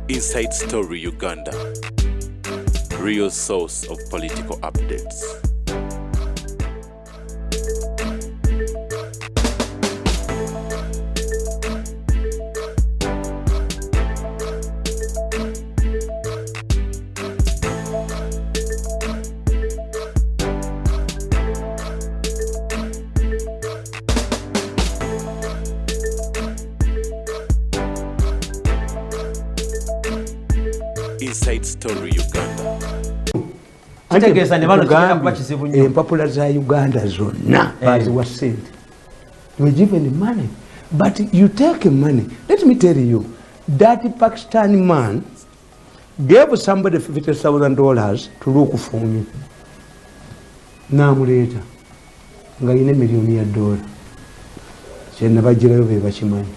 Inside Story Uganda, real source of political updates. Inside Story Uganda. Kitegeeza ne bano kigenda kuba kizibu nnyo. Empapula za Uganda zonna baziwa sente. We given money, but you take money. Let me tell you that Pakistan man gave somebody $50,000 to look for me, namuleeta nga yina emiliyoni ya dola. Kyenabagirayo be bakimanyi,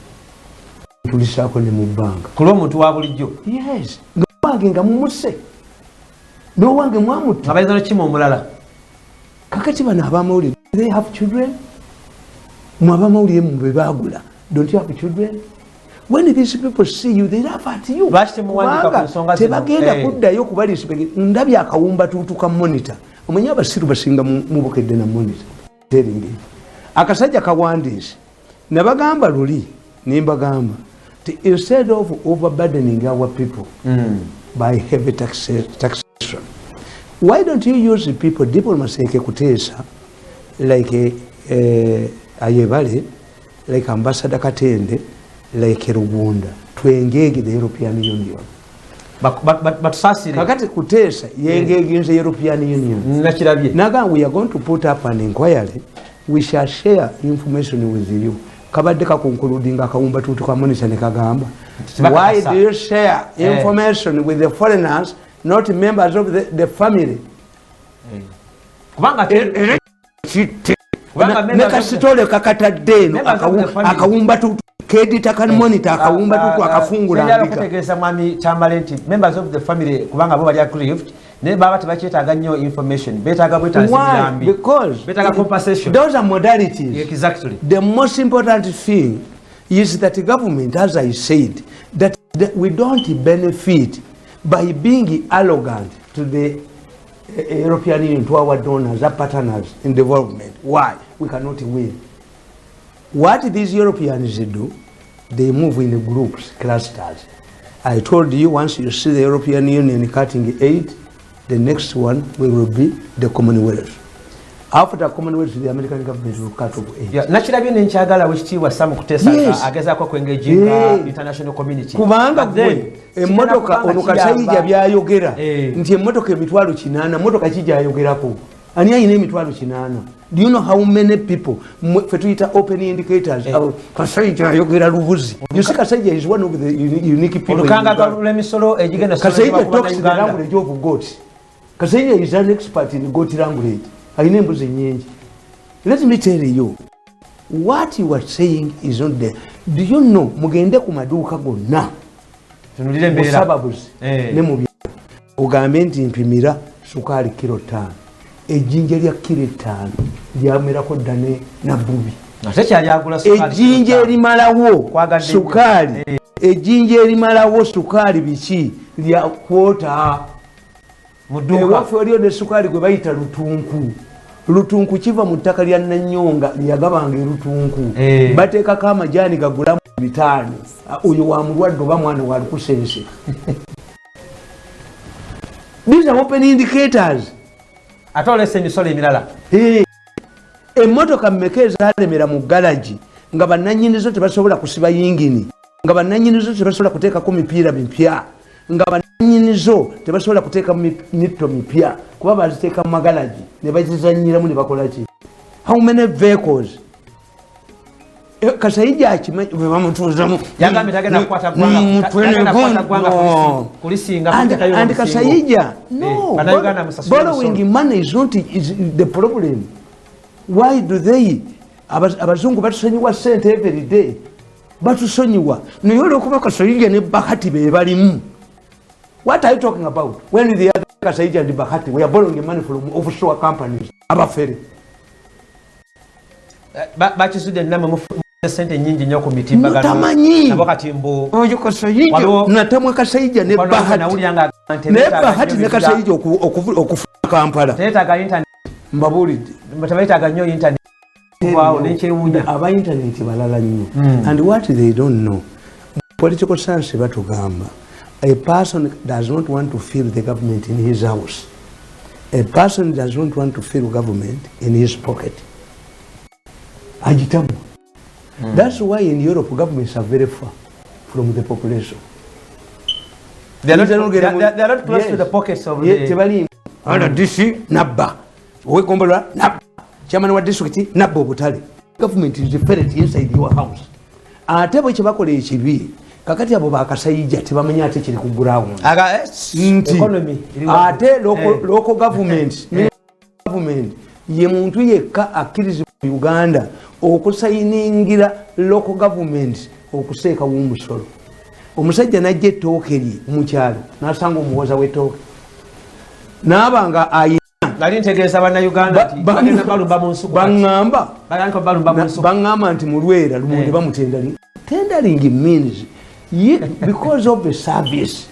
tulisaako ne mu bbanga. Ku lw'omuntu wa bulijjo. Yes, wange nga mumuse nowange mwamutta. Nga bayinza nokima omulala. Kakati bano abamawulire, they have children. Mwe abamawulire mu be bagula, don't you have children? When these people see you, they laugh at you. Lwaki temuwandiika ku Kubanga nsonga zino? tebagenda kuddayo kuba respect. Ndabye akawumba tuutuka Monitor. Omanyi abasiru basinga mu Bukedde na Monitor. Telling you. Akasajja kawandiise, nabagamba luli, nimbagamba ti instead of overburdening our people by heavy taxation, why don't you use the people diplomacy eke Kuteesa, like Ayebale, like Ambassador Katende, like Rugunda, to engage the European Union? Batusaasire. Kakati Kuteesa yengeginze European Union. Nakirabye. Naga, we are going to put up an inquiry, we shall share information with you. Kabadde kakonkuludinga akawumba tutu ka Monitor ne kagamba, Tebakakasa. why do you share information with the foreigners, not members of the family? Kubanga Kubanga Ne members of the- kasitole kakatadde eno. Members of the family. Akawumba tutu kedita ka Monitor, akawumba tutu akafungula Njagala ndiga. okutegeeza mwami Kyambale nti members of the family, kubanga bo bali aggrieved, naye baba tebakyetaaga nnyo information, beetaaga bwetaazi Why? buyambi. Because Beetaaga compensation. those are modalities. Exactly. The most important thing is that government, as I said, that we don't benefit by being arrogant to the European Union, to our donors, our partners in development. Why? We cannot win. What these Europeans do, they move in groups, clusters. I told you, once you see the European Union cutting aid, the next one will be the Commonwealth. After Commonwealth, the American government will cut off aid. Yeah, nakirabye nenkyagala wekitiibwa Sam Kuteesa agezaako okwengaginga international community. Kubanga But then, gwe emmotoka kigenda ono kuba nga Kasayija kiyamba. byayogera nti emmotoka 800,000, motoka kijayogerako ani ayina 800,000? Do you know how many people fe tuyita open indicators? Abo, Kasayija ayogera lubuzi. You see, Kasayija is one of the unique people in Olukangaga Uganda. lw'emisolo egigenda Kasayija ku talks the Bannayuganda. language of goat. Kasayija is an expert in goat language. Ayina embuzi nyingi. Let me tell you, what you are saying is not there. Do you know, mugende ku maduuka gonna Tunulire embeera. musababuzi ne mu byalo, ogambe nti mpimira sukaali kilo 5. Ejjinja lya kilo 5 lyamerako dda ne nabbubi. Ate kyalyagula sukaali Ejjinja kilo 5. erimalawo Kwagadde nnyo. sukaali, ejjinja erimalawo sukaali biki lya kwota. Mu dduuka. Ewaffe waliyo ne sukaali gwe bayita lutunku. Lutunku kiva mu ttaka lya Nanyonga lyagabanga erutunku. Bateekako amajaani gagulamu 500. Ah, oyo wa mulwadde oba mwana wa lukusense. These are open indicators. Ate olesa emisolo emirala. Emmotoka mmeka ezalemera mu galagi nga bannanyinizo tebasobola kusiba yingini, nga bannanyinizo tebasobola kuteekako mipiira mipya, nga bannanyinizo tebasobola kuteeka mitto mipya, kuba baziteeka mu magalagi ne bazizanyiramu ne bakolaki? How many vehicles? Kasayija akimanyi bwe bamutuuzamu. Yagambye tagenda kukwata tagenda kukwata ggwanga kulisinga kuteekayo And omusingo. Kasayija, no, Bannayuganda musasule borrowing emisolo. money is not is the problem. Why do they abazungu batusonyiwa sente every day, batusonyiwa, naye olwokuba Kasayija ne Bahati be balimu. What are you talking about when the other Kasayija and Bahati were borrowing money from offshore companies, abafere? Bakizudde namwe Sente nyingi nnyo ku mitimbagano. Tamanyi. Nabo kati mbu Oyo Kasayija natamwa Kasayija ne Bahati. Nawulira nga Naye Bahati ne Kasayija okufuna Kampala. Teetaaga internet. Mbabuulidde. Tebeetaaga nnyo internet. Waawo, nekyewuunya. Aba internet balala nnyo. And what they don't know, political science batugamba, a person does not want to feel the government in his house. A person does not want to feel government in his pocket. Agitamu. That's why in Europe governments are very far from the population. They are not close to the pockets of the Tebali. RDC nabba, owegombola nabba, chairman wa district nabba obutale. Government is different inside your house. Ate bwe kyebakola ekibi, kakati abo bakasayija tebamanyi ate kiri ku ground. Aga, Nti economy eri waggulu. Ate local government, government ye muntu yekka akkirizibwa mu Uganda okusayiningira local government okuseekawo omusolo. Omusajja najja ettooke lye mu kyalo n'asanga omuwoza w'ettooke naaba nga ayina. Nali ntegeeza Bannayuganda nti bagenda balumba mu nsuku kati. Baŋŋamba Bagenda balumba mu nsuku. Baŋŋamba nti mulwera lumonde bamutendering. Tendering means because of the service.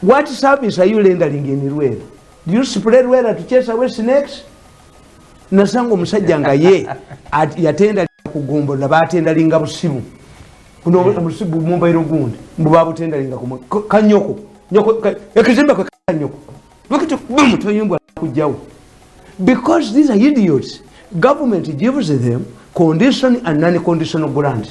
What service are you rendering in Lwera? Do you spray Lwera to chase away snakes? Nasanga omusajja nga ye yatenda kugombola, batendalinga busibu buno obusibu mumbairo gundi mbu babutendalinga kanyoko nyoko ekizimbe kwe kanyoko bakati bamutayimbwa kujjawo, because these are idiots. Government gives them condition and non-conditional grants.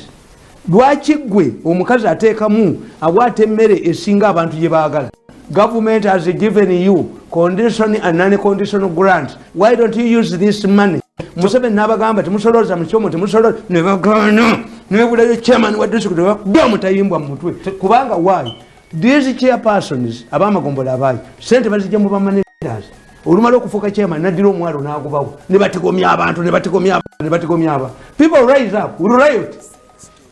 Lwaki gwe omukazi ateekamu awaata emmere esinga abantu gye baagala? Government has given you condition and non-conditional grants. Why don't you use this money? Museveni n'abagamba temusolooza mukyomo, temusolooza, ne bagaana, nebulayo chairman wa district nebakuba mutayimbwa mu mutwe. Kubanga why? These chairpersons abamagombola abaayo sente bazijja mu bamanagers. Olumala okufuuka chairman naddira omwalo n'agubawo, ne batigomya abantu, ne batigomya abantu, ne batigomya abantu. People rise up, will riot.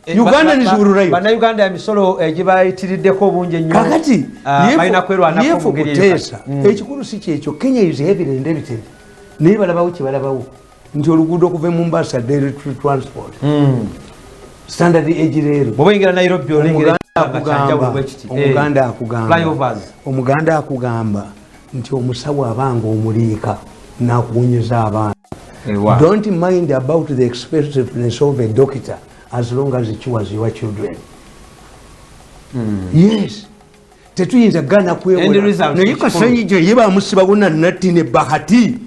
Ugandans will riot. Bannayuganda emisolo egibayitiriddeko obungi ennyo. Kakati Balina kwerwanako yefu mu ngeri eyo. Kuteesa ekikulu si kyekyo. Kenya is heavily indebted, naye balabawo kyebalabawo nti oluguudo okuva e Mombasa, daily transport, standard age leero. Bw'oba oyingira Nairobi olengera Omuganda nga kyanjawulo akugamba bwe kiti. Omuganda akugamba Flyovers. Omuganda akugamba nti omusawo abanga omuliika nakuwonyeza abaana. Ewa. Don't mind about the expensiveness of a doctor as long as it cures your children. Yes, tetuyinza gana End kwewola. result Naye ekikulu. Kasayija ye bamusibawo nanatti ne Bahati.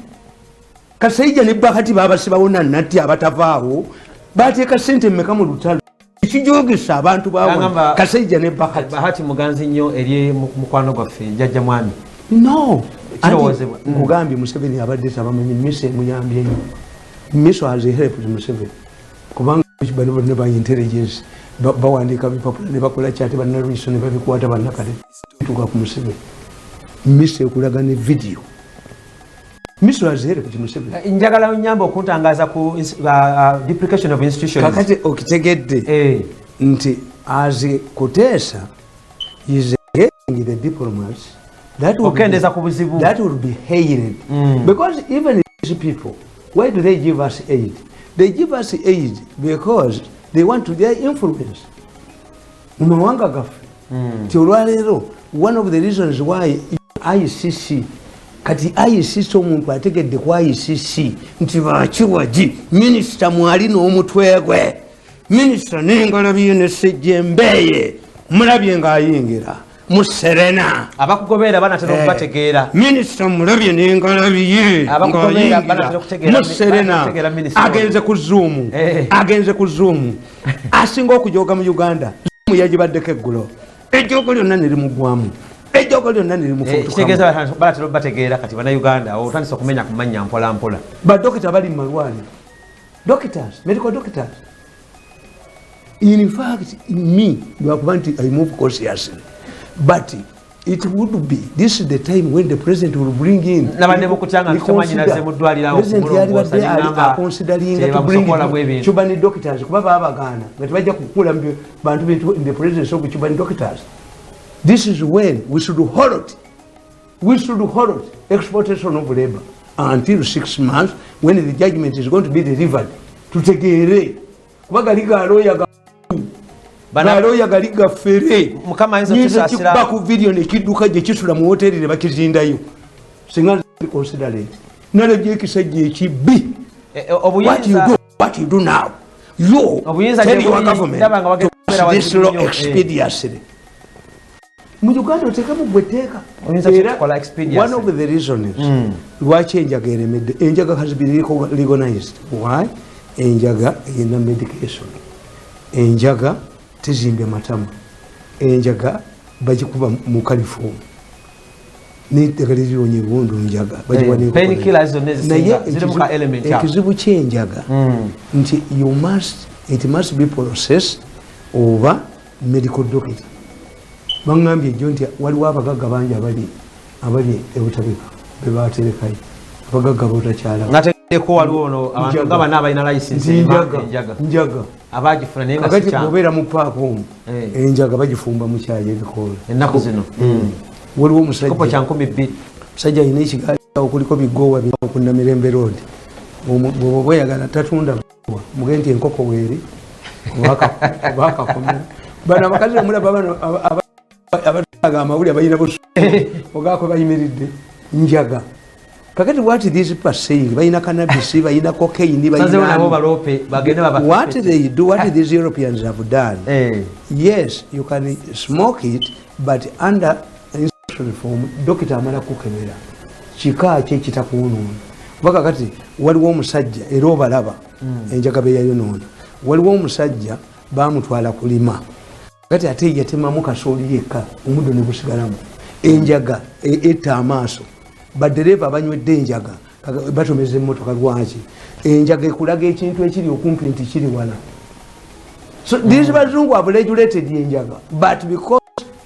Kasayija ne Bahati babasibawo nanatti, abatavaawo bateeka sente mmeka mu lutalo ekijogesa abantu bawona? Bagamba- Kasayija ne Bahati. Bahati muganzi nnyo eri mukwano gwaffe jjajja mwami. No. Kirowoozebwa. Anti nkugambye, Museveni abadde tabamanyi. Miso emuyambye nnyo. Miso has helped Museveni, kubanga bano bonna ba intelligence bawandiika bipapula ne bakola kyate bannalwiso ne babikwata bannakale tuuka ku Museveni. Miso ekulaga ne vidiyo. Miso has helped Museveni. Njagala nyamba okuntangaza ku duplication of institutions. Kakati okitegedde nti as Kuteesa is getting the diplomats that will Okendeza ku buzibu. That will be hailed, because even these people, why do they give us aid? They give us aid because they want to their influence mu mawanga gaffe. Ti olwaleero one of the reasons why ICC, kati ICC, omuntu ategedde ku ICC nti bakiwagi minisita mwali n'omutwe gwe, minisita n'engalabiyo ne Sejjembeeye mulabye ng'ayingira mu Serena. Abakugoberera banatera okubategeera. Minisita mulabye n'engalabiye Abakugoberera banatera ng'ayingira okutegeera mu Serena. Banatera okutegeera minisita. Agenze ku Zoom. Agenze ku Zoom. Asinga okujoga mu Uganda, Zoom yagibaddeko eggulo, ejjogo lyonna ne limugwamu, ejjogo lyonna ne limufuutukamu. Kitegeeza banatera okubategeera kati Bannayuganda otandise okumenya ku mannya mpola mpola. Badokita bali mu malwaliro, doctors, medical doctors. In fact, me, lwakuba nti I move cautiously, but it would be, this is the time when the president will bring in Nabadde mukutya nga nkimanyi mu ddwaliro awo President kumulongoosa, yalibadde neŋŋamba aconsideringa to bring tebamusokola bw'ebintu. Cuban doctors, kuba babagaana nga tebajja kukula bantu bintu in the presence of Cuban doctors. This is when we should hold, we should hold exportation of labor until 6 months when the judgment is going to be delivered, tutegeere. Kuba gali galoya galoya gali gafere. Mukama ayinza otusaasira. Kikuba ku video nekidduka gye kisula mu woteri ne bakizindayo. Singa considerate. Nalabye ekisajja ekibi. Obuyinza What you do, what you do now. You Obuyinza tell gye your buli, government ndaba nga to bagenda kubeera pass this law wazibu nnyo, eh. expeditiously. Mu Uganda oteekamu gwe etteeka. Oyinza Era kukikola expeditiously. one of the reasons lwaki enjaga eremedde, enjaga has been legalized. Why? Enjaga erina medication. Enjaga tezimbya matama. Enjaga bagikuba mu California. N'eddagala eriwonya ebiwundu njaga. Bagiwa Eh, n'enkoko. painkillers zonna ezisinga Naye zirimu ka element ako. ekizibu ky'enjaga nti it must be processed oba medical doctor. Baŋŋambye ejjo nti waliwo abagagga bangi abali ebutabika be baterekayo, abagagga botakyala. Nategeddeko waliwo ono abantu Njaga. nga bana abalina license Nti erima njaga, enjaga. Njaga. Abagifuna naye nga Kakati si kyangu. bw'obeera mu paaka omwo, Eh. enjaga bagifumba mu kyayi ebikoola. Ennaku zino. Waliwo Kikopo omusajja kya 2000. Omusajja alina ekigaali awo kuliko bigoowa bina ku Namirembe Road. Bw'oba bweyagala tatunda bigoowa, mugende nti enkoko weeri oba akakomera. Bano abakazi omulaba bano abatulaga amawulire balina busu ogaako bayimiridde njaga. Kakati what these people are saying, balina cannabis, balina cocaine, Sazeewo balina nabo baloope bagende babafe. What they do, what these Europeans have done, Eh. yes, you can smoke it, but under instruction from dokita amala kukebera kika ki ekitakuwonoona. Kuba kakati waliwo omusajja era obalaba enjaga be yayonoona. Waliwo omusajja bamutwala kulima, kati ate yatemamu kasooli yekka, omuddo ne gusigalamu. Enjaga etta amaaso. Badereva abanywedde enjaga batomeza emmotoka. Lwaki? Enjaga ekulaga ekintu ekiri okumpi nti kiri wala. So these bazungu have regulated enjaga, but because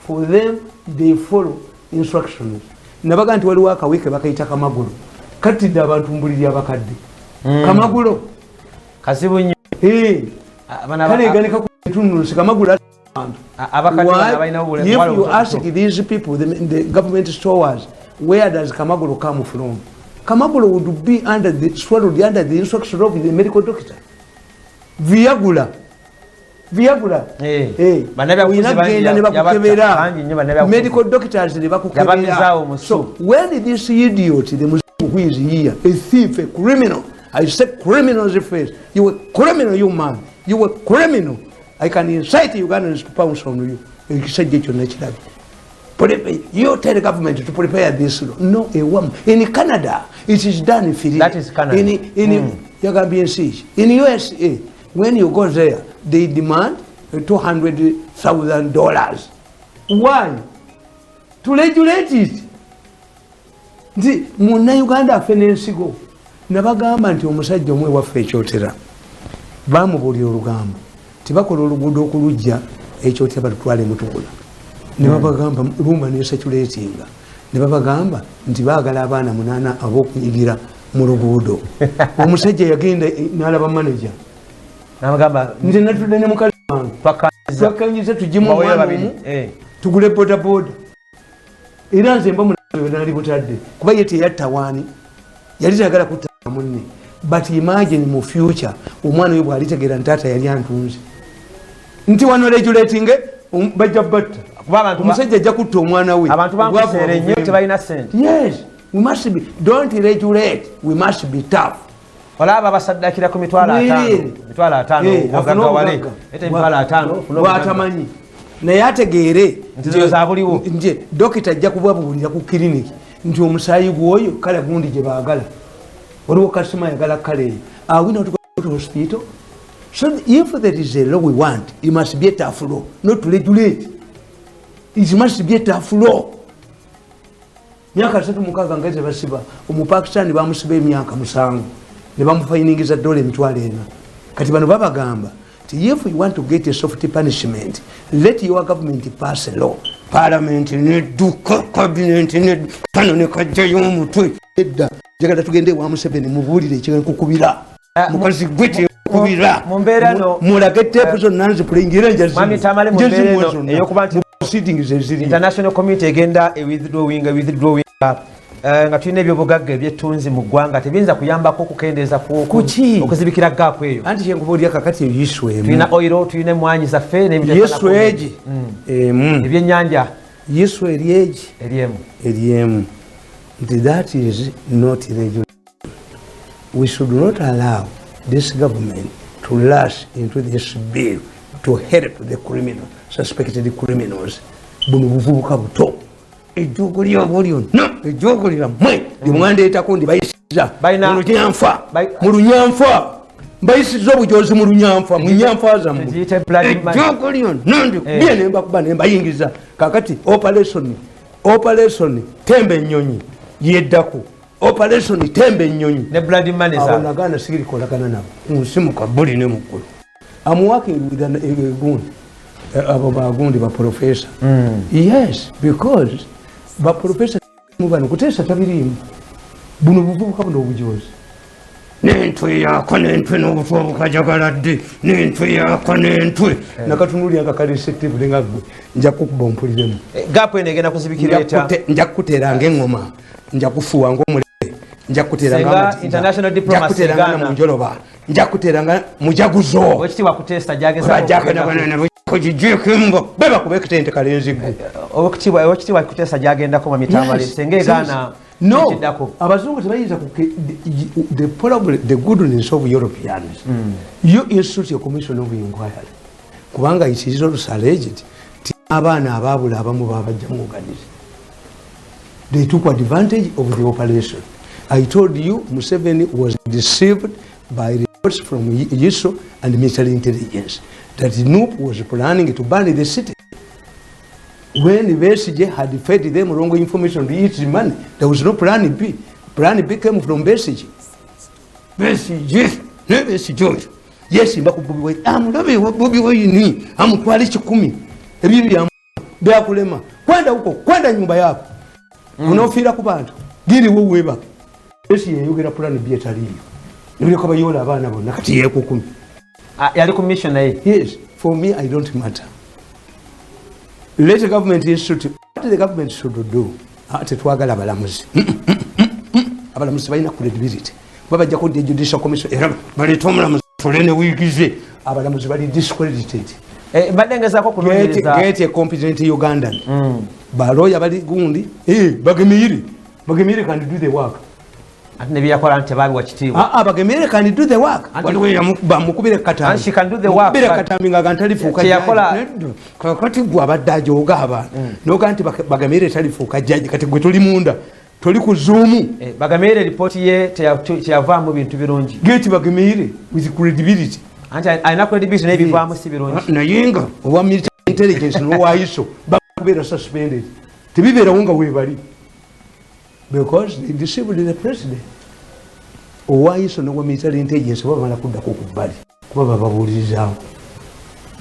for them they follow instructions. Nabaga nti waliwo akaweke bakayita kamagulu, kattidde abantu mbuliri abakadde. Kamagulo. Kazibu nnyo. Eh, Bano kale ganika kutunulusi kamagulu abantu. Abakadde Why? bano abalina obulemu If bwali you obutobuto. ask these people, the government stores, where does Kamagolo come from? Kamagolo would be swallowed under the instruction of the medical doctor. Viagra. Viagra. Eh. Eh. Bannabyabufuzi Olina bangi kugenda ne yabatta. bakukebera. Bangi nnyo bannabyabufuzi. Medical doctors ne bakukebera. Yabamizaawo musu. So when this idiot, the Muslim who is here, a thief, a criminal, I say criminals face, you a criminal, you man, you a criminal. I can incite Ugandans to pounce on you. Ekisajja ekyo nakirabye. You tell the government to prepare this law. No, a woman. In Canada, it is done freely. That is Canada. In yagambye ensi ki? In USA, when you go there, they demand $200,000. Why? To regulate it. Nti munnayuganda afe n'ensigo. Nabagamba nti omusajja omwe waffe ekyotera bamubuulira olugambo tibakola oluguudo okulujja ekyotera batutwale mutukula, ne babagamba rumba nesaculatinga, ne babagamba nti baagala abaana munaana ab'okunyigira mu luguudo. Omusajja yagenda n'alaba manager N'amugamba nti natudde ne mukazi wange twakkanyiza. Twakkanyiza tugimu Baweyo omwana babiri. omu Eh. tugule bodaboda. Era nze mba munali butadde kuba ye teyatta waani, yali tayagala kutta munne. But imagine mu future omwana oyo bwalitegeera nti taata yali antunze, nti wano regulating bajja batta. Kuba abantu Omusajja ajja kutta omwana we. Abantu bankuseera ennyo, Obwavu. tebalina ssente. Yes, we must be, don't regulate, we must be tough. Olaba basaddakira ku 500,000. Really? 500,000 Eh, afune ogagawale. obugagga. Ete 500,000 ofune obugagga. Bwatamanyi naye ategeere Nti zino za buliwo. Nti dokita ajja kubabuulira ku kiriniki nti omusaayi gwoyo kale gundi gye baagala, waliwo kasima ayagala kale eyo. Are we not going to hospital? So if there is a law we want, it must be a tough law, not to regulate. It must be a tough law. Myaka 36 nga tebasiba omupakistani, bamusiba emyaka 7 ne bamufayiningiza dola 400,000. Kati bano babagamba ti if you want to get a soft punishment, let your government pass a law. Parliament nedduka, cabinet kano nekajjayo omutwe edda. Njagala tugende ewa Museveni mubuulire ekyenkukubira. Ah, Mukazi gwe kyekubira. mu mbeera Mulage teepu zonna nzipulingire. Mwami Tamale, mu mbeera eno ey'okuba nti Proceedings eziri international community egenda e withdrawing Nga tulina ebyobugagga ebyettunzi mu ggwanga, tebiyinza kuyambako okukendeeza Kuki? okuzibikira gap eyo? Anti kyenkubuulira kakati, issue emu. Tulina oil, tulina emwanyi zaffe n'ebintu Issue egi emu. Ebyennyanja. Issue eri egi. Eryemu. Eryemu nti that is not regular. We should not allow this government to rush into this bill to help the criminal, suspected criminals. Buno buvubuka buto, ejjogo lyabwo lyonna, ejjogo lyammwe lyemwandeetako ndi bayisiza mu lunyanfa. Mu lunyanfa mbayisiza obujozi, mu lunyanfa, mu nyanfa zammwe. Tugiyite blood money. Ejjogo lyonna ndikubye nembakuba nembayingiza. Kakati operation Tembe Ennyonyi yeddako, Operation Tembe Ennyonyi. Ne blood money Abo za nagaana, sigirikolagana nabo nsi mukabuli ne muggulu. Am working with an gundi, abo bagundi baprofesa. Yes, because baprofesa mu bano kuteesa tabiriimu. Buno buvubuka buno obujozi nentwe yako nentwe n'obutwa obukajagaladde nentwe yako nentwe nakatunulya nga kali receptive nga gwe, nja kukuba ompuliremu. Gap eno egenda kuzibikira etya? Nja kukuteera ngaeŋŋoma, nja kufuuwa ngaomulere, nja kuteera Senga ng'amajinja, international nja diplomacy kuteera nga Ghana. Namunjoloba, nja kuteera nga mujaguzo. Owekitiibwa Kuteesa gyagezaako. Bajjakanabanabakogijekembo bebakuba ekitente kalenzi gwe. Owekitiibwa Kuteesa gyagendako mu mitambale, senga egaana No. ekiddako. Abazungu tebayinza the problem, the goodness of Europeans, you institute a commission of inquiry, kubanga it is also alleged ti abaana abaabula abamu babajjamu organize. They took advantage of the operation. I told you Museveni was deceived by reports from ISO and military intelligence that NUP was planning to burn the city. When Besigye had fed them wrong information to eat money, there was no plan B. Plan B came from Besigye. Besigye, ne Besigye oyo yesimba ku Bobi Wine, amulabe wa Bobi Wine, amutwale 1,000. Ebyo byakulema kwenda huko, kwenda nyumba yako, unofiira ku bantu giriwo weebake. Besigye yayogera plan B etaliiyo, nebireka bayoola abaana bonna, kati yeekukumi. Ah, yali ku mission naye. Yes, for me, I don't matter. Let the government institute what the government should do. Ah, tetwagala abalamuzi. Abalamuzi balina credibility, kuba bajja kudda judicial commission era baleeta omulamuzi tule ne wiigize. Abalamuzi bali discredited. Mbadde ngezaako okunoonyereza. Get a competent Ugandan. Baloya bali gundi. Bagemire, Bagemire can do the work. Ate nebyeyakola nti tebabiwa kitiibwa. Ah, ah, Bagemire can do the work. Waliwo bamukubire katambi. And she can do the work, Mukubire but- katambi nga gantalifuuka. Kyeyakola- Nedda. Kakati gwe abadde ajooga abantu noga nti Bagemire talifuuka jjaji, kati gwe toli munda, toli ku Zoom. Bagamire ripooti ye teyavaamu bintu birungi. Get Bagemire with credibility. Anti alina credibility naye bivaamu si birungi. Naye nga owa military intelligence n'owa ISO bakubeera suspended, tebibeerawo nga weebali, because they deceived the president. Owa ISO n'owa military intelligence bamala kuddako ku bbali kuba bababuulirizaawo.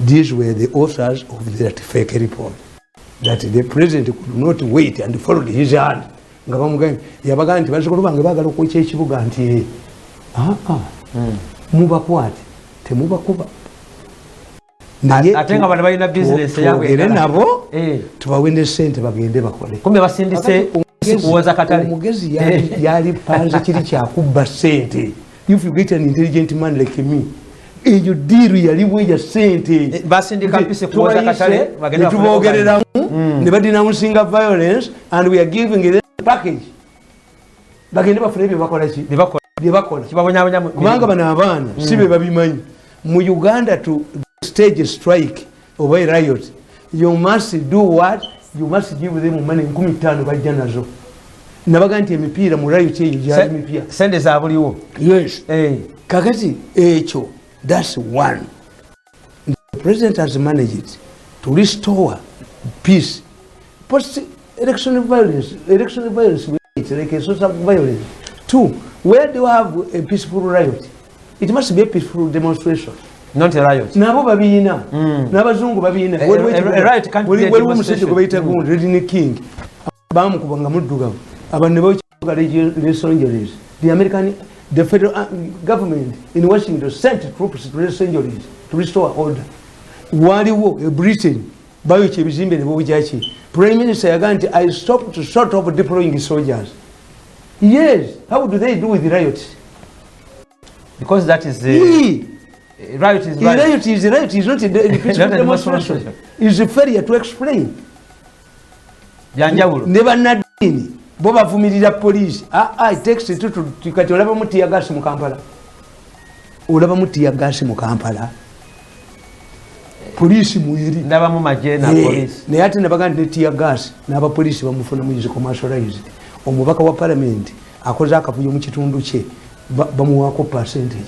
These were the authors of that fake report that the president could not wait and followed his hand nga bamugambye, yabagamba nti bazzukulu bange baagala okwokya ekibuga, nti aa mubakwate, temubakuba. Naye Ate nga bano balina business eyabwe twogere endala. nabo, tubawe ne sente bagende bakole. Kumbe basindise kuwoza katale. Omugezi yali panze kiri kyakubba sente. If you get an intelligent man like me, eyo deal yaliwo ya sente. Basindika mpise kuwoza katale, bagende bafune. Netubogereramu ne badenouncinga violence and we are giving them package, bagende bafune ebyo bakola ki. Bye bakola. Byebakola. Kibabonyabonya Kubanga bano abaana si be babimanyi. Mu Uganda, to stage strike oba a riot, you must do what? You must give them money, 5,000, bajja nazo. Nabaga nti emipiira mu riot eyo gyali mipya. Sente za buliwo. Yes. Kakati ekyo, that's one. The president has managed to restore peace post election violence. Election violence, it's like a source of violence. Two, where do you have a peaceful riot? It must be a peaceful demonstration. Not a riot. Nabo babiina, n'abazungu babiina. A riot can't be a Waliwo omusajja demonstration. gwe bayita gundi Rodney King, bamukuba nga muddugavu, abantu ne bakibuga Los Angeles. The American, the federal government in Washington sent troops to Los Angeles to restore order. Waliwo e Britain bayokya ebizimbe ne bokyaki, prime minister yagaa nti, "I stopped short of deploying soldiers." Yes, how do they do with riots? Because that is the riot is riot. Riot is riot is not a peaceful demonstration. Is a failure to explain. Byanjawulo. Ne bannaddiini bo bavumirira police. It takes it to kati olabamu tear gas mu Kampala. Olabamu tear gas mu Kampala. Police mweri. Ndabamu magye na police. Naye ate nabagamba nti tear gas n'abapoliisi bamufuna mu commercialized. Omubaka wa parliament akoze akavuyo mu kitundu kye bamuwaako percentage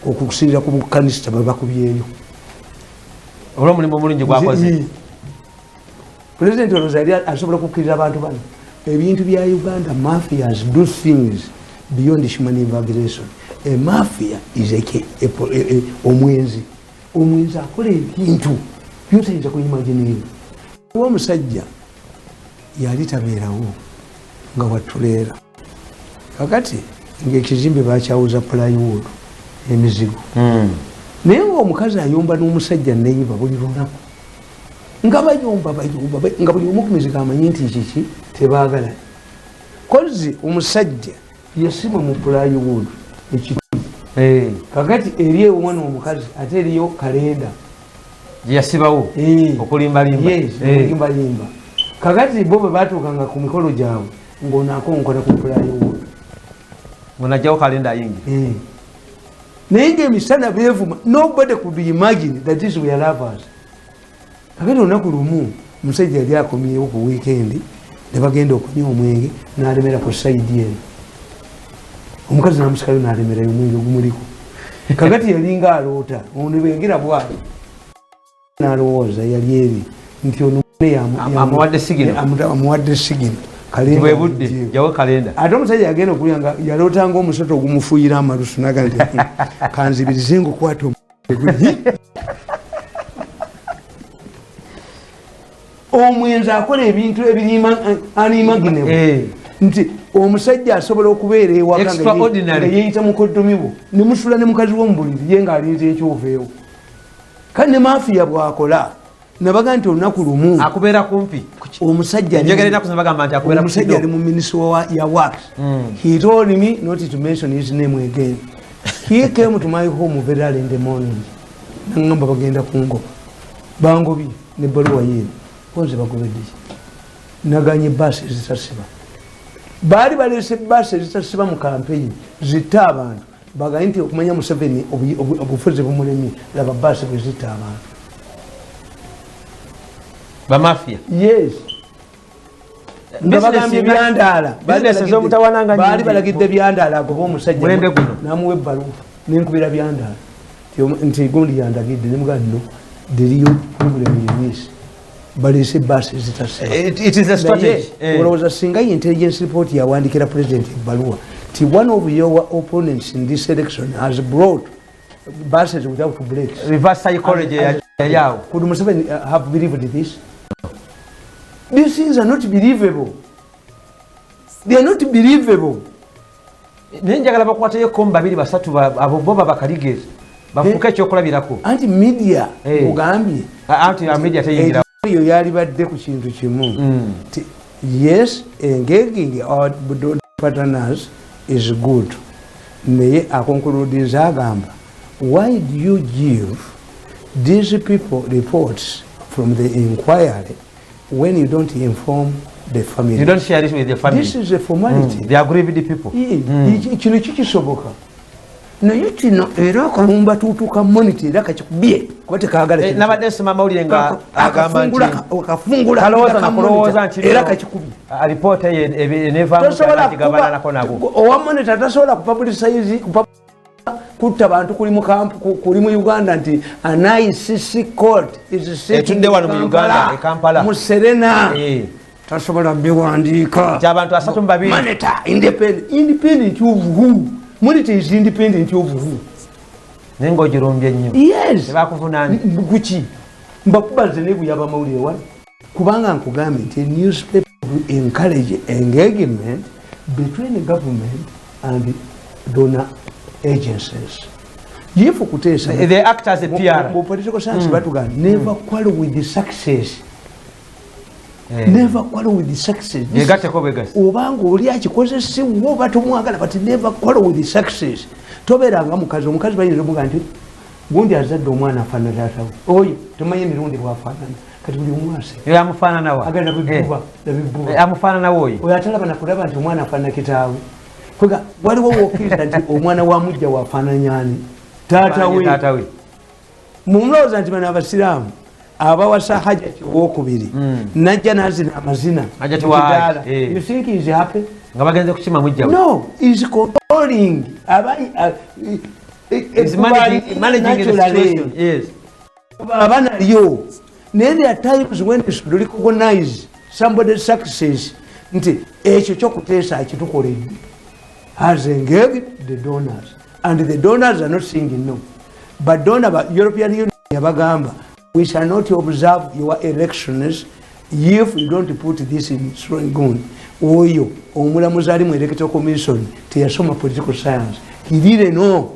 okusinziira ku bukanisita bwe bakubyeyo. Olw'omulimu omulungi gwakoze. President olowooza yali asobola okukkiriza abantu bano. Ebintu bya Uganda, mafias do things beyond human imagination. A mafia is omwenzi. Omwenzi akola ebintu byotayinza kuimagininga. Omusajja yali tabeerawo nga watuleera. Kakati ng'ekizimbe bakyawuza plywood emizigo. Naye ng'omukazi ayomba n'omusajja neyiba buli lunaku. Nga bayomba nga buli omu ku mizigo amanyi nti kiki tebaagala. Kozi omusajja yasima mu plywood ekituli. Kakati eri ewomwana omukazi ate eriyo kalenda. Yasibawo okulimbalimba. Yes, okulimbalimba. Kakati bo bwe batuukanga ku mikolo gyabwe ng'onaakonkola ku plywood. Ng'onajjawo kalenda ayingira. Naye ng'emisana beevuma, nobody could imagine that this were lovers. Kakati olunaku lumu omusajja yali akomyewo ku weekend ne bagenda okunywa omwenge n'alemera ku sayidi eno. Omukazi n'amusikayo n'alemerayo omwenge gumuliko. Kakati yalinga aloota, ono bwengira bw'ati. N'alowooza yali eri nti ono amuwadde sigino. Amuwadde sigino. Kalenda. Ate omusajja yagenda okulya nga yalootanga omusota ogumufuuyira amalusu n'agamba nti kanzibirize ngukwate omwenzi akola ebintu ebiri unimaginable. Nti omusajja asobola okubeera ewaka nga yeeyita mukoddomi wo ne musula ne mukazi wo mu buliri ye ng'alinze ekyoveewo. Kale ne mafiya bw'akola nabaga nti olunaku lumu akubeera kumpi. Omusajja ali mu ministry ya works. He told me not to mention his name again. He came to my home very early in the morning. Nangamba bagenda kungoba. Bangobye n'ebbaluwa yeeno. Konze bagobedde ki? Naganye baasi ezitasiba. Baali baleese baasi ezitasiba mu campaign zitta abantu. Bagambye nti okumanya Museveni obufuzi bumulemye laba baasi bwe zitta abantu. Bamafia. Yes. Nga bagambye byandaala. Baali balagidde byandaala agoba omusajja n'amuwa ebbaluwa n'enkubira byandaala. Nti gundi yandagidde ne mugamba no the real problem is this. Baleese baasi ezitasiba. It is a strategy. Olowooza singa intelligence report yawandikira president ebbaluwa nti one of your opponents in this election has brought buses without brakes. Reverse psychology yawo. Could Museveni have believed this? These things are not believable. They are not believable. Naye njagala bakwatayo ko babiri basatu abo bo babakaligezi bafuuke ekyokulabirako. Anti media ogambye. Anti media teyingira. Yo yali badde ku kintu kimu. Yes, engaging our partners is good. Naye akonkuludinza agamba, why do you give these people reports from the inquiry when you don't inform the family? You don't share it with the family. This is a formality. They agree with the people. Kino kikisoboka. Naye kino era akalumba tuutuka monitor era kakikubye kuba tekaagala kintu. Nabadde nsoma amawulire nga agamba nti akafungula kalowooza na kulowooza nti era kakikubye. Alipoota eneevaamu kigabananako nabo. Owa monitor tasobola kupublicize kutta bantu kuli mu kampu kuli mu Uganda nti an ICC court is sitting etudde wano mu Uganda e Kampala mu Serena. Tasobola biwandiika. Nti abantu 32. Monitor independent of who? Monitor is independent of who? Naye ng'ogirumbye nnyo. Yes. Tebakuvunaanye. Kuki? Mbakubaze n'ebuyaba amawulire wano. Kubanga nkugambye nti newspaper will encourage engagement between government and donor agencies. If kuteesa they act as a PR. Mu political science batugamba never quarrel with the success. Never quarrel with the success. Yegatteko bwegasi. Obanga oli akikozesiwo oba tomwagala, but never quarrel with the success. Tobeeranga mukazi. Omukazi bayinza omuga nti gundi azadde omwana afaanana taatawe, oyo tomanyi emirundi bwafaanana. Kati buli omwase Oyo amufaananawa? Agenda bibbuba nabibbuba. Amufaananawa oyo? Oyo atalaba nakulaba nti omwana afaanana kitaawe. Kwega waliwo wokkiriza nti omwana wa mujja wafaananyani? Taata we. Taata we. Mumulowooza nti bano abasiraamu abawasa Hajati owokubiri, najja nazina amazina Hajati wa mu kidaala. Haji, eh. You think he is happy? Nga bagenze kukima mujja we. No, is controlling. He's managing the situation, yes. Aba nalyo, naye there are times when you should recognize somebody's success, nti ekyo kyokuteesa akitukoledde, has engaged the donors, and the donors are not saying no. But donor ba European Union yabagamba, "We shall not observe your elections if you don't put this in strong." Oyo omulamuzi ali mu Electoral Commission teyasoma political science. He didn't know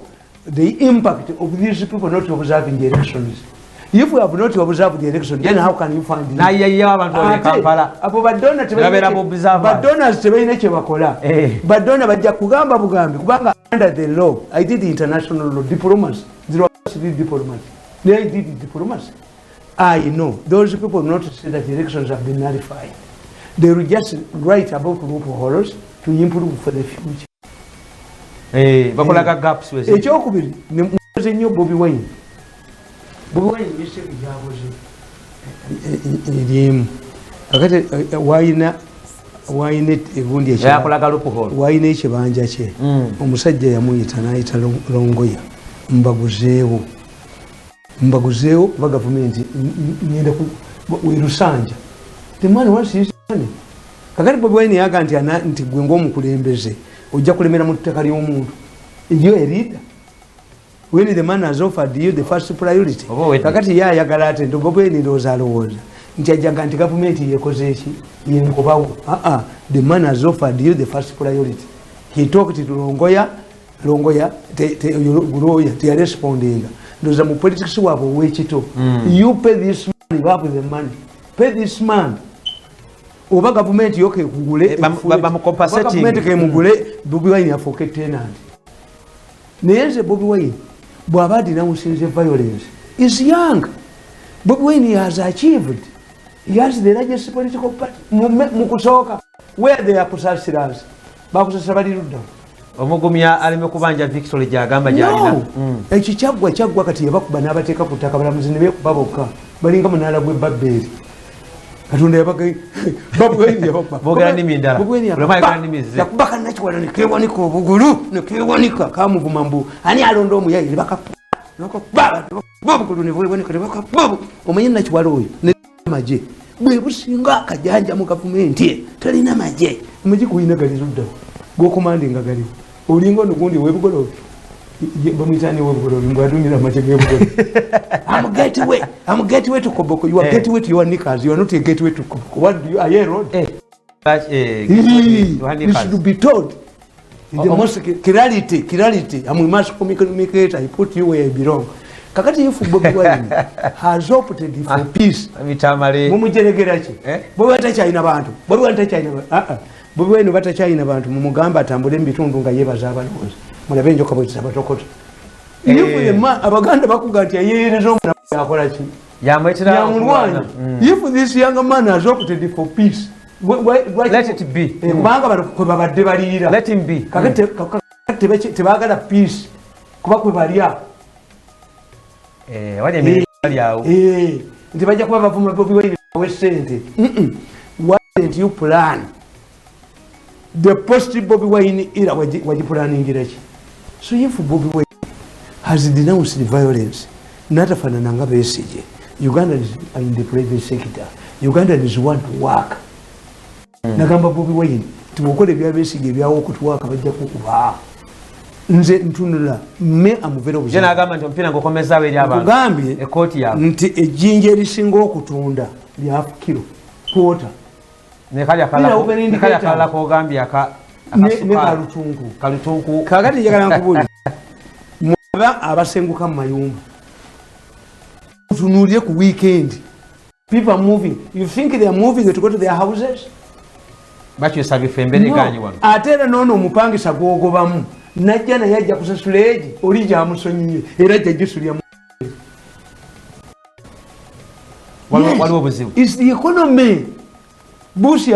the impact of these people not observing the elections. If we have not observed the election, then how can you find it? Nayiyayiyawo abantu bali e Ate, Kampala. abo badona Babeera mu observers. Badonors tebalina kyebakola. Eh. Badona bajja kugamba bugambi, kubanga under the law, I did international law, diplomacy, zero diplomacy. I did diplomacy. I know those people will not say that elections have been nullified. They will just write about loopholes to improve for the future. Eh, bakolaga gaps wezi. Ekyokubiri, nemuze nnyo Bobi Wine. Bobi Wine mistake gyakoze eriemu kakati, wayina egundi Yakolaga loophole. Wayina ekibanja kye. Omusajja yamuyita, nayita Longoya, mbaguzeewo, mbaguzeewo kuba gavumenti ngenda werusanja. The man wants his money. Kakati Bobi Wine yaga nti nti gwe ngaomukulembeze ojja kulemera mu ttaka ly'omuntu yo erida when the man has offered you the first priority. Oba owedde. Kakati ye ayagala ate nti Bobi Wine ndowooza alowooza nti ajjaga nti gavumenti yekoze eki, yenkobawo. Aa, the man has offered you the first priority. He talked to Longoya. Longoya guloya teyarespondinga. Ndowooza mu politics waabwe owekito, you pay this man, you have the money, pay this man, oba gavumenti yo kekugule. Eh, bamucompensating. Gavumenti kemugule, Bobi Wine afuuke tenant. Naye nze Bobi Wine bw'aba denouncinze violence, is young. Bobi Wine has achieved. He has the largest political party. Mu kusooka where they are kusasiras, bakusasira bali ludda. Omugumya aleme kubanja victory gyagamba gyalina. No. Ekyo kyaggwa, kyaggwa. Kati yabakuba n'abateeka ku ttaka, balamuzi ne beekuba bokka, balinga munaala gw'ebabbeeri. Katonda yabaga. Boogera nnimi endala. Bobi Wine Buli omu ayogera nnimi ze. Yakuba kannakiwala nekewanika obugulu, nekewanika, kamuvuma mbu ani alonda omuyayi, nebakakuba obugulu nebwewanika, nebakakuba. Omanyi nakiwala oyo magye bwe businga akajanja mu gavumenti ye, talina magye. Amagye gulina gali luddawo gokomandi nga galiwo, olinga ono gundi webugolobi, bamwitani webugolobi, mbwadumira amagye gebugolobi. I'm gateway. I'm gateway to Koboko. You are gateway to your knickers. You are not a gateway to Koboko. What do you, are you a road? Eh, but, eh, You should be told. The most clarity, clarity. I'm a mass communicator. I put you where you belong. Kakati if Bobi Wine has opted for peace, Mitamale. Mumujeregera ki? Eh? Bobi Wine takyalina bantu. Bobi Wine takyalina bantu. Ah, ah. Bobi Wine batakyalina bantu, mumugamba atambule mu bitundu nga yeebaza abalonzi. Mulabe enjoka bwe zitabatokota. Eh. If abaganda bakuga nti ayeeyereza omwana akola ki? Yamwetera. Yamulwanya. If this young man has opted for peace, Let it be. Eh, kubanga bano kwe babadde baliira. Let him be. Kakati tebaagala peace kuba kwe balya. Eh, wali emirimu bali awo. Eh, nti bajja kuba bavuma Bobi Wine awe sente. Why didn't you plan the post Bobi Wine era? Wagipulaningira ki? So if Bobi Wine has denounced violence, natafaanana nga Besigye. Ugandans are in the private sector. Ugandans want to work. Nagamba Bobi Wine tibwokola ebya Besigye ebyawo okutuwaka, bajja kukuba. Nze ntunula me amuvere. Je nagamba nti omupiira ngukomezaawo eri abantu. Nkugambye Ekooti yaabwe. Nti ejjinja erisinga okutunda lya kiro kwota. Ne kali Bila open ne kali indicator. Akalala kogambye aka ne akasukaali. Kalutunku. Kalutunku. Kakati njagala nkubulire, mwaba abasenguka mu mayumba, tunuulire ku weekend. People are moving. You think they are moving to go to their houses? Bakyusa bifo, embeera eganye wano. Ate era noono omupangisa gwogobamu najja naye ajja kusasula egi oli gyamusonyiye, era ajja gisulya. Waliwo obuzibu. Is the economy. Bush.